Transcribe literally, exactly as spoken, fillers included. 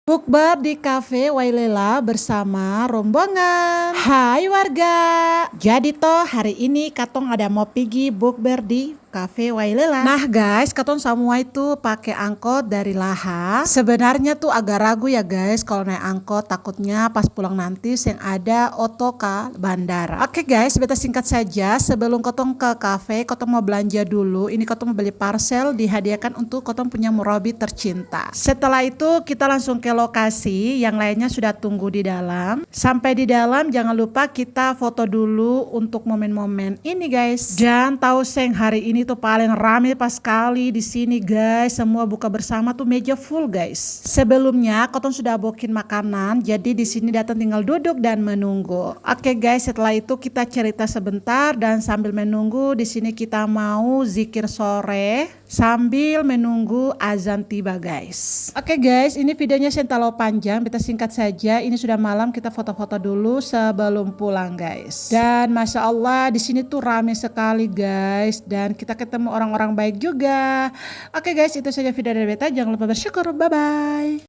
Bukber di Cafe Wailela bersama rombongan. Hai warga. Jadi toh, hari ini katong ada mo pigi bukber di Cafe Wailela. Nah guys, katong samua itu pake angkot dari Laha. Sebenarnya tuh agak ragu ya guys, kalau naik angkot, takutnya pas pulang nanti seng ada oto ka bandara. Oke guys, beta singkat saja, sebelum kotong ke kafe, kotong mau belanja dulu. Ini kotong mau beli parsel dihadiahkan untuk kotong punya murabi tercinta. Setelah itu, kita langsung ke lokasi, yang lainnya sudah tunggu di dalam. Sampai di dalam, jangan lupa kita foto dulu untuk momen-momen ini guys. Dan tahu seng, hari ini tuh paling rame pas sekali di sini guys. Semua buka bersama tuh meja full guys. Sebelumnya, kotong sudah booking makanan, jadi di sini datang tinggal duduk dan menunggu. Oke guys, setelah itu kita cerita sebentar dan sambil menunggu di sini kita mau zikir sore sambil menunggu azan tiba guys. Oke guys, ini videonya seng talalu panjang, beta singkat saja. Ini sudah malam, kita foto-foto dulu sebelum pulang guys. Dan masya Allah, di sini tuh rame sekali guys, dan kita ketemu orang-orang baik juga. Oke guys, itu saja video dari beta. Jangan lupa bersyukur. Bye bye.